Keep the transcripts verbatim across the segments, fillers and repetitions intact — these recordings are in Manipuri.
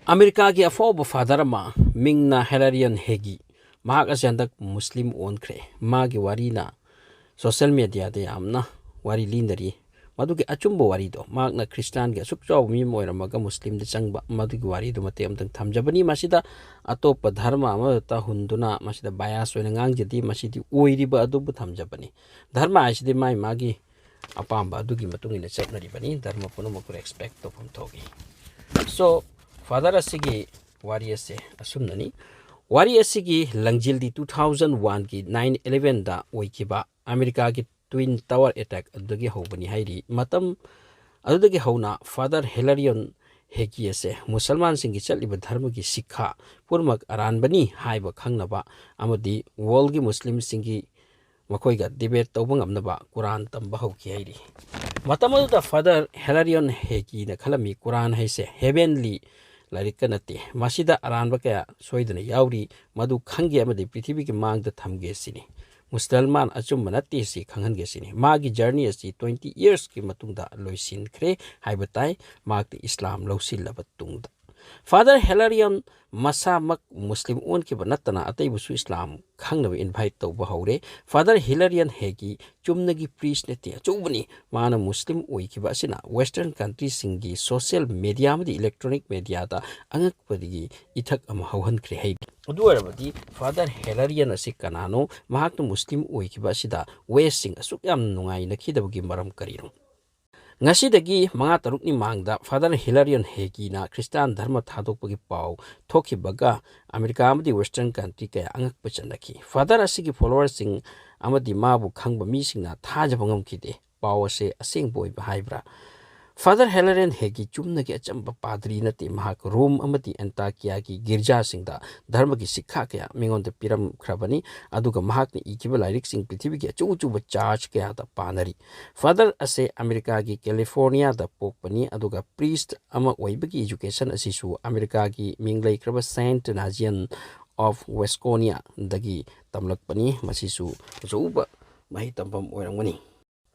ꯑꯃꯦꯔꯤꯀꯥꯒꯤ ꯑꯐꯥꯎꯕ ꯐꯥꯗꯔ ꯑꯃ ꯃꯤꯡꯅ ꯍꯦꯂꯥꯔꯤꯌꯟ ꯍꯦꯒꯤ, ꯃꯍꯥꯛ ꯑꯁꯤ ꯍꯟꯗꯛ ꯃꯨꯁꯂꯤꯝ ꯑꯣꯟꯈ꯭ꯔꯦ꯫ ꯃꯥꯒꯤ ꯋꯥꯔꯤꯅ ꯁꯣꯁꯦꯜ ꯃꯦꯗꯤꯌꯥꯗ ꯌꯥꯝꯅ ꯋꯥꯔꯤ ꯂꯤꯅꯔꯤ꯫ ꯃꯗꯨꯒꯤ ꯑꯆꯨꯝꯕ ꯋꯥꯔꯤꯗꯣ, ꯃꯍꯥꯛꯅ ꯈ꯭ꯔꯤꯁꯇꯥꯟꯒꯤ ꯑꯁꯨꯛ ꯆꯥꯎꯕ ꯃꯤ ꯑꯃ ꯑꯣꯏꯔꯝꯃꯒ ꯃꯨꯁꯂꯤꯝꯗ ꯆꯪꯕ, ꯃꯗꯨꯒꯤ ꯋꯥꯔꯤꯗꯨ ꯃꯇꯦꯛ ꯑꯃꯇꯪ ꯊꯝꯖꯕꯅꯤ꯫ ꯃꯁꯤꯗ ꯑꯇꯣꯞꯄ ꯙꯔꯃ ꯑꯃꯗ ꯍꯨꯟꯗꯨꯅ ꯃꯁꯤꯗ ꯕꯥꯌꯥꯁ ꯑꯣꯏꯅ ꯉꯥꯡꯖꯗꯦ, ꯃꯁꯤꯗꯤ ꯑꯣꯏꯔꯤꯕ ꯑꯗꯨꯕꯨ ꯊꯝꯖꯕꯅꯤ꯫ ꯙꯔꯃ ꯍꯥꯏꯁꯤꯗꯤ ꯃꯥꯏ ꯃꯥꯒꯤ ꯑꯄꯥꯝꯕ ꯑꯗꯨꯒꯤ ꯃꯇꯨꯡ ꯏꯟꯅ ꯆꯠꯅꯔꯤꯕꯅꯤ꯫ ꯙꯔꯃ ꯄꯨꯝꯅꯃꯛꯄꯨ ꯔꯦꯁꯄꯦꯛ ꯇꯧꯐꯝ ꯊꯣꯛꯏ꯫ ꯁꯣ, ꯐꯥꯗꯔ ꯑꯁꯤꯒꯤ ꯋꯥꯔꯤ ꯑꯁꯦ ꯑꯁꯨꯝꯅꯅꯤ꯫ ꯋꯥꯔꯤ ꯑꯁꯤꯒꯤ ꯂꯪꯖꯤꯜꯗꯤ two thousand one ꯒꯤ nine eleven ꯗ ꯑꯣꯏꯈꯤꯕ ꯑꯃꯦꯔꯤꯀꯥꯒꯤ ꯇ꯭ꯋꯤꯟ ꯇꯋꯥꯔ ꯑꯦꯇꯦꯛ ꯑꯗꯨꯗꯒꯤ ꯍꯧꯕꯅꯤ ꯍꯥꯏꯔꯤ꯫ ꯃꯇꯝ ꯑꯗꯨꯗꯒꯤ ꯍꯧꯅ ꯐꯥꯗꯔ ꯍꯦꯂꯥꯔꯤꯌꯟ ꯍꯦꯒꯤ ꯑꯁꯦ ꯃꯨꯁꯜꯃꯥꯟꯁꯤꯡꯒꯤ ꯆꯠꯂꯤꯕ ꯙꯔꯃꯒꯤ ꯁꯤꯈꯥ ꯄꯨꯝꯅꯃꯛ ꯑꯔꯥꯟꯕꯅꯤ ꯍꯥꯏꯕ ꯈꯪꯅꯕ ꯑꯃꯗꯤ ꯋꯥꯔꯜꯒꯤ ꯃꯨꯁꯂꯤꯝꯁꯤꯡꯒꯤ ꯃꯈꯣꯏꯒ ꯗꯤꯕꯦꯠ ꯇꯧꯕ ꯉꯝꯅꯕ ꯀꯨꯔꯥꯟ ꯇꯝꯕ ꯍꯧꯈꯤ ꯍꯥꯏꯔꯤ꯫ ꯃꯇꯝ ꯑꯗꯨꯗ ꯐꯥꯗꯔ ꯍꯦꯂꯥꯔꯤꯌꯟ ꯍꯦꯒꯤꯅ ꯈꯜꯂꯝꯃꯤ ꯀꯨꯔꯥꯟ ꯍꯥꯏꯁꯦ ꯍꯦꯚꯦꯟꯂꯤ ꯂꯥꯏꯔꯤꯛꯀ ꯅꯠꯇꯦ, ꯃꯁꯤꯗ ꯑꯔꯥꯟꯕ ꯀꯌꯥ ꯁꯣꯏꯗꯅ ꯌꯥꯎꯔꯤ, ꯃꯗꯨ ꯈꯪꯒꯦ ꯑꯃꯗꯤ ꯄ꯭ꯔꯤꯊꯤꯕꯤꯒꯤ ꯃꯥꯡꯗ ꯊꯝꯒꯦ ꯁꯤꯅꯤ꯫ ꯃꯨꯁꯜꯃꯥꯟ ꯑꯆꯨꯝꯕ ꯅꯠꯇꯦ ꯁꯤ ꯈꯪꯍꯟꯒꯦ ꯁꯤꯅꯤ꯫ ꯃꯥꯒꯤ ꯖꯔꯅꯤ ꯑꯁꯤ twenty yearsꯀꯤ ꯃꯇꯨꯡꯗ ꯂꯣꯏꯁꯤꯟꯈ꯭ꯔꯦ ꯍꯥꯏꯕ ꯇꯥꯏ, ꯃꯍꯥꯛꯇꯤ ꯏꯁꯂꯥꯝ ꯂꯧꯁꯤꯜꯂꯕ ꯇꯨꯡꯗ꯫ ꯐꯥꯗꯔ ꯍꯦꯂꯥꯔꯤꯌꯟ ꯃꯁꯥꯃꯛ ꯃꯨꯁꯂꯤꯝ ꯑꯣꯟꯈꯤꯕ ꯅꯠꯇꯅ ꯑꯇꯩꯕꯨꯁꯨ ꯏꯁꯂꯥꯝ ꯈꯪꯅꯕ ꯏꯟꯚꯥꯏꯠ ꯇꯧꯕ ꯍꯧꯔꯦ꯫ ꯐꯥꯗꯔ ꯍꯤꯂꯥꯔꯤꯌꯟ ꯍꯦꯒꯤ ꯆꯨꯝꯅꯒꯤ ꯄ꯭ꯔꯤꯁ ꯅꯠꯇꯦ, ꯑꯆꯧꯕꯅꯤ꯫ ꯃꯥꯅ ꯃꯨꯁꯂꯤꯝ ꯑꯣꯏꯈꯤꯕ ꯑꯁꯤꯅ ꯋꯦꯁꯇꯔꯟ ꯀꯟꯇ꯭ꯔꯤꯁꯤꯡꯒꯤ ꯁꯣꯁꯤꯌꯦꯜ ꯃꯦꯗꯤꯌꯥ ꯑꯃꯗꯤ ꯏꯂꯦꯛꯇ꯭ꯔꯣꯅꯤꯛ ꯃꯦꯗꯤꯌꯥꯗ ꯑꯉꯛꯄꯗꯒꯤ ꯏꯊꯛ ꯑꯃ ꯍꯧꯍꯟꯈ꯭ꯔꯦ ꯍꯥꯏꯔꯤ꯫ ꯑꯗꯨ ꯑꯣꯏꯔꯕꯗꯤ ꯐꯥꯗꯔ ꯍꯦꯂꯥꯔꯤꯌꯟ ꯑꯁꯤ ꯀꯅꯥꯅꯣ? ꯃꯍꯥꯛꯅ ꯃꯨꯁꯂꯤꯝ ꯑꯣꯏꯈꯤꯕ ꯑꯁꯤꯗ ꯋꯦꯁꯁꯤꯡ ꯑꯁꯨꯛ ꯌꯥꯝꯅ ꯅꯨꯡꯉꯥꯏꯅꯈꯤꯗꯕꯒꯤ ꯃꯔꯝ ꯀꯔꯤꯅꯣ? ꯉꯁꯤꯗꯒꯤ ꯃꯉꯥ ꯇꯔꯨꯛꯅꯤ ꯃꯥꯡꯗ ꯐꯥꯗꯔ ꯍꯤꯂꯥꯔꯤꯌꯟ ꯍꯦꯒꯤꯅ ꯈ꯭ꯔꯤꯁꯇꯥꯟ ꯙꯔꯃ ꯊꯥꯗꯣꯛꯄꯒꯤ ꯄꯥꯎ ꯊꯣꯛꯈꯤꯕꯒ ꯑꯃꯦꯔꯤꯀꯥ ꯑꯃꯗꯤ ꯋꯦꯁꯇꯔꯟ ꯀꯟꯇ꯭ꯔꯤ ꯀꯌꯥ ꯑꯉꯛꯄ ꯆꯠꯅꯈꯤ꯫ ꯐꯥꯗꯔ ꯑꯁꯤꯒꯤ ꯐꯣꯂꯣꯋꯔꯁꯤꯡ ꯑꯃꯗꯤ ꯃꯥꯕꯨ ꯈꯪꯕ ꯃꯤꯁꯤꯡꯅ ꯊꯥꯖꯕ ꯉꯝꯈꯤꯗꯦ꯫ ꯄꯥꯎ ꯑꯁꯦ ꯑꯁꯦꯡꯕ ꯑꯣꯏꯕ ꯍꯥꯏꯕ꯭ꯔꯥ? ꯐꯥꯗꯔ ꯍꯦꯂꯥꯔꯤꯌꯟ ꯍꯦꯒꯤ ꯆꯨꯝꯅꯒꯤ ꯑꯆꯝꯕ ꯄꯥꯗ꯭ꯔꯤ ꯅꯠꯇꯦ꯫ ꯃꯍꯥꯛ ꯔꯣꯝ ꯑꯃꯗꯤ ꯑꯦꯟꯇꯥꯀꯤꯌꯥꯒꯤ ꯒꯤꯔꯖꯥꯁꯤꯡꯗ ꯙꯔꯃꯒꯤ ꯁꯤꯛꯈꯥ ꯀꯌꯥ ꯃꯤꯉꯣꯟꯗ ꯄꯤꯔꯝꯈ꯭ꯔꯕꯅꯤ, ꯑꯗꯨꯒ ꯃꯍꯥꯛꯅ ꯏꯈꯤꯕ ꯂꯥꯏꯔꯤꯛꯁꯤꯡ ꯄ꯭ꯔꯤꯊꯤꯕꯤꯒꯤ ꯑꯆꯧ ꯑꯆꯧꯕ ꯆꯥꯔꯆ ꯀꯌꯥꯗ ꯄꯥꯅꯔꯤ꯫ ꯐꯥꯗꯔ ꯑꯁꯦ ꯑꯃꯦꯔꯤꯀꯥꯒꯤ ꯀꯦꯂꯤꯐꯣꯔꯅꯤꯌꯥꯗ ꯄꯣꯛꯄꯅꯤ, ꯑꯗꯨꯒ ꯄ꯭ꯔꯤꯁꯠ ꯑꯃ ꯑꯣꯏꯕꯒꯤ ꯏꯖꯨꯀꯦꯁꯟ ꯑꯁꯤꯁꯨ ꯑꯃꯦꯔꯤꯀꯥꯒꯤ ꯃꯤꯡ ꯂꯩꯈ꯭ꯔꯕ ꯁꯦꯟꯠ ꯅꯥꯖꯤꯌꯟ ꯑꯣꯐ ꯋꯦꯁꯀꯣꯅꯤꯌꯥꯗꯒꯤ ꯇꯝꯂꯛꯄꯅꯤ꯫ ꯃꯁꯤꯁꯨ ꯑꯆꯧꯕ ꯃꯍꯩ ꯇꯝꯐꯝ ꯑꯣꯏꯔꯝꯒꯅꯤ꯫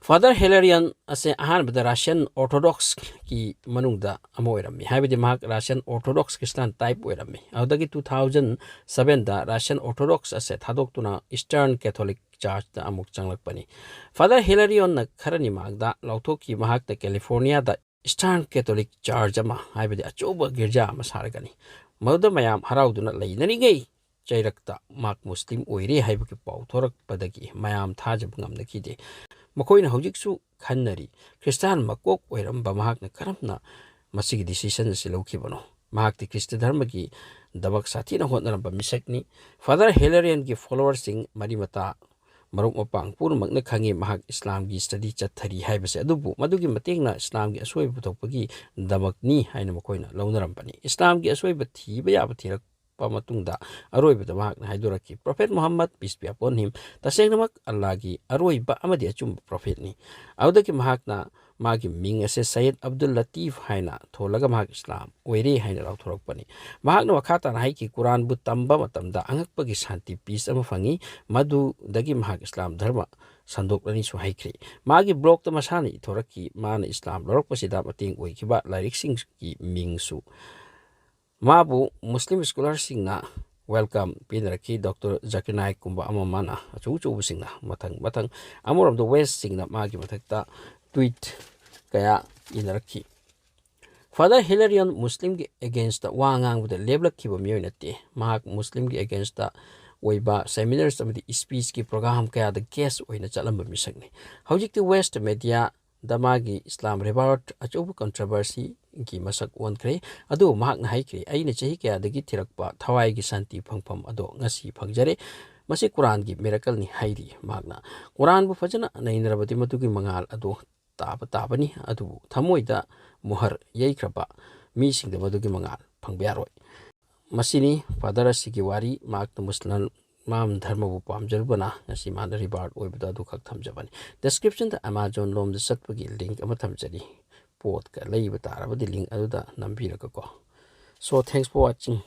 Father Hilarion ꯑꯁꯦ ꯑꯍꯥꯟꯕꯗ Russian Orthodox ꯀꯤ ꯃꯅꯨꯡꯗ ꯑꯃ ꯑꯣꯏꯔꯝꯃꯤ, ꯍꯥꯏꯕꯗꯤ ꯃꯍꯥꯛ Russian Orthodox Christian type ꯑꯣꯏꯔꯝꯃꯤ꯫ ꯑꯗꯨꯗꯒꯤ two thousand seven ꯗ Russian Orthodox ꯑꯁꯦ ꯊꯥꯗꯣꯛꯇꯨꯅ Eastern Catholic Church ꯇ ꯑꯃꯨꯛ ꯆꯪꯂꯛꯄꯅꯤ꯫ Father Hilarion ꯅ ꯈꯔꯅꯤ ꯃꯥꯡꯗ ꯂꯥꯎꯊꯣꯛꯈꯤ꯫ ꯃꯍꯥꯛꯅ California ꯗ Eastern Catholic Church ꯑꯃ, ꯍꯥꯏꯕꯗꯤ ꯑꯆꯧꯕ ꯒꯤꯔꯖꯥ ꯑꯃ ꯁꯥꯔꯒꯅꯤ꯫ ꯃꯗꯨꯗ ꯃꯌꯥꯝ ꯍꯔꯥꯎꯗꯨꯅ ꯂꯩꯅꯔꯤꯉꯩ ꯆꯩꯔꯛꯇ ꯃꯍꯥꯛ ꯃꯨꯁꯂꯤꯝ ꯑꯣꯏꯔꯦ ꯍꯥꯏꯕꯒꯤ ꯄꯥꯎ ꯊꯣꯔꯛꯄꯗꯒꯤ ꯃꯌꯥꯝ ꯊꯥꯖꯕ ꯉꯝꯅꯈꯤꯗꯦ꯫ ꯃꯈꯣꯏꯅ ꯍꯧꯖꯤꯛꯁꯨ ꯈꯟꯅꯔꯤ, ꯈ꯭ꯔꯤꯁꯇꯥꯟ ꯃꯀꯣꯛ ꯑꯣꯏꯔꯝꯕ ꯃꯍꯥꯛꯅ ꯀꯔꯝꯅ ꯃꯁꯤꯒꯤ decision ꯑꯁꯤ ꯂꯧꯈꯤꯕꯅꯣ꯫ ꯃꯍꯥꯛꯇꯤ ꯈ꯭ꯔꯤꯁꯇ ꯙꯔꯃꯒꯤ ꯗꯃꯛ ꯁꯥꯊꯤꯅ ꯍꯣꯠꯅꯔꯝꯕ ꯃꯤꯁꯛꯅꯤ꯫ Father Hilarion ꯒꯤ follower ꯁꯤꯡ, ꯃꯔꯤ ꯃꯇꯥ, ꯃꯔꯨꯞ ꯃꯄꯥꯡ ꯄꯨꯝꯅꯃꯛꯅ ꯈꯪꯉꯤ ꯃꯍꯥꯛ ꯏꯁꯂꯥꯝꯒꯤ study ꯆꯠꯊꯔꯤ ꯍꯥꯏꯕꯁꯦ, ꯑꯗꯨꯕꯨ ꯃꯗꯨꯒꯤ ꯃꯇꯦꯡꯅ ꯏꯁꯂꯥꯝꯒꯤ ꯑꯁꯣꯏꯕ ꯄꯨꯊꯣꯛꯄꯒꯤ ꯗꯃꯛꯅꯤ ꯍꯥꯏꯅ ꯃꯈꯣꯏꯅ ꯂꯧꯅꯔꯝꯕꯅꯤ꯫ ꯏꯁꯂꯥꯝꯒꯤ ꯑꯁꯣꯏꯕ ꯊꯤꯕ ꯌꯥꯕ ꯊꯤꯔꯛꯄ ꯃꯇꯨꯡꯗ ꯑꯔꯣꯏꯕꯗ ꯃꯍꯥꯛꯅ ꯍꯥꯏꯗꯣꯔꯛꯈꯤ, Prophet Muhammad, peace be upon him, ꯇꯁꯦꯡꯅꯃꯛ ꯑꯜꯂꯥꯒꯤ ꯑꯔꯣꯏꯕ ꯑꯃꯗꯤ ꯑꯆꯨꯝꯕ prophet ꯅꯤ꯫ ꯑꯗꯨꯗꯒꯤ ꯃꯍꯥꯛꯅ ꯃꯥꯒꯤ ꯃꯤꯡ ꯑꯁꯦ Sayyid Abdul Latif ꯍꯥꯏꯅ ꯊꯣꯜꯂꯒ ꯃꯍꯥꯛ ꯏꯁꯂꯥꯝ ꯑꯣꯏꯔꯦ ꯍꯥꯏꯅ ꯂꯥꯎꯊꯣꯔꯛꯄꯅꯤ꯫ ꯃꯍꯥꯛꯅ ꯃꯈꯥ ꯇꯥꯅ ꯍꯥꯏꯈꯤ, ꯀꯨꯔꯥꯟꯕꯨ ꯇꯝꯕ ꯃꯇꯝꯗ ꯑꯉꯛꯄꯒꯤ ꯁꯥꯟꯇꯤ, peace ꯑꯃ ꯐꯪꯉꯤ꯫ ꯃꯗꯨꯗꯒꯤ ꯃꯍꯥꯛ ꯏꯁꯂꯥꯝ ꯙꯔꯃ ꯁꯟꯗꯣꯛꯂꯅꯤꯁꯨ ꯍꯥꯏꯈ꯭ꯔꯤ꯫ ꯃꯥꯒꯤ blog ꯇ ꯃꯁꯥꯅ ꯏꯊꯣꯔꯛꯈꯤ, ꯃꯥꯅ ꯏꯁꯂꯥꯝ ꯂꯧꯔꯛꯄꯁꯤꯗ ꯃꯇꯦꯡ ꯑꯣꯏꯈꯤꯕ ꯂꯥꯏꯔꯤꯛꯁꯤꯡꯒꯤ ꯃꯤꯡꯁꯨ꯫ ꯃꯥꯕꯨ ꯃꯨꯁꯂꯤꯝ scholar ꯁꯤꯡꯅ welcome ꯄꯤꯅꯔꯛꯈꯤ꯫ Doctor ꯖꯥꯀꯤꯔ ꯅꯥꯏꯛꯀꯨꯝꯕ ꯑꯃ ꯑꯃꯅ, ꯑꯆꯧ ꯑꯆꯧꯕꯁꯤꯡꯅ ꯃꯊꯪ ꯃꯊꯪ꯫ ꯑꯃꯔꯣꯝꯗ West ꯁꯤꯡꯅ ꯃꯥꯒꯤ ꯃꯊꯛꯇ tweet ꯀꯌꯥ ꯏꯅꯔꯛꯈꯤ꯫ Father Hilarion ꯃꯨꯁꯂꯤꯝꯒꯤ against ꯇ ꯋꯥ ꯉꯥꯡꯕꯗ ꯂꯦꯞꯂꯛꯈꯤꯕ ꯃꯤꯑꯣꯏ ꯅꯠꯇꯦ꯫ ꯃꯍꯥꯛ ꯃꯨꯁꯂꯤꯝꯒꯤ against ꯇ ꯑꯣꯏꯕ seminars ꯑꯃꯗꯤ speech ꯀꯤ program ꯀꯌꯥꯗ guest ꯑꯣꯏꯅ ꯆꯠꯂꯝꯕ ꯃꯤꯁꯛꯅꯤ꯫ ꯍꯧꯖꯤꯛꯇꯤ West media ꯗ ꯃꯥꯒꯤ ꯏꯁꯂꯥꯝ rebirth ꯑꯆꯧꯕ controversy ꯒꯤ ꯃꯁꯛ ꯑꯣꯟꯈ꯭ꯔꯦ꯫ ꯑꯗꯨꯕꯨ ꯃꯍꯥꯛꯅ ꯍꯥꯏꯈ꯭ꯔꯦ, "ꯑꯩꯅ ꯆꯍꯤ ꯀꯌꯥꯗꯒꯤ ꯊꯤꯔꯛꯄ ꯊꯋꯥꯏꯒꯤ ꯁꯥꯟꯇꯤ ꯐꯪꯐꯝ ꯑꯗꯣ ꯉꯁꯤ ꯐꯪꯖꯔꯦ꯫ ꯃꯁꯤ ꯀꯨꯔꯥꯟꯒꯤ miracle ꯅꯤ" ꯍꯥꯏꯔꯤ꯫ ꯃꯍꯥꯛꯅ, "ꯀꯨꯔꯥꯟꯕꯨ ꯐꯖꯅ ꯅꯩꯅꯔꯕꯗꯤ ꯃꯗꯨꯒꯤ ꯃꯉꯥꯜ ꯑꯗꯨ ꯇꯥꯕ ꯇꯥꯕꯅꯤ, ꯑꯗꯨꯕꯨ ꯊꯃꯣꯏꯗ ꯃꯨꯍꯔ ꯌꯩꯈ꯭ꯔꯕ ꯃꯤꯁꯤꯡꯗ ꯃꯗꯨꯒꯤ ꯃꯉꯥꯜ ꯐꯪꯕ ꯌꯥꯔꯣꯏ"꯫ ꯃꯁꯤꯅꯤ Father ꯑꯁꯤꯒꯤ ꯋꯥꯔꯤ꯫ ꯃꯍꯥꯛꯅ ꯃꯨꯁꯂꯝ ꯙꯔꯃꯕꯨ ꯄꯥꯝꯖꯔꯨꯕꯅ ꯉꯁꯤ ꯃꯥꯅ rebirth ꯑꯣꯏꯕꯗꯣ ꯑꯗꯨꯈꯛ ꯊꯝꯖꯕꯅꯤ꯫ Description ꯗ Amazon ꯂꯣꯝꯗ ꯆꯠꯄꯒꯤ link ꯑꯃ ꯊꯝꯖꯔꯤ꯫ ꯄꯣꯠꯀ ꯂꯩꯕ ꯇꯥꯔꯕꯗꯤ link ꯑꯗꯨꯗ ꯅꯝꯕꯤꯔꯒꯀꯣ꯫ So, thanks for watching.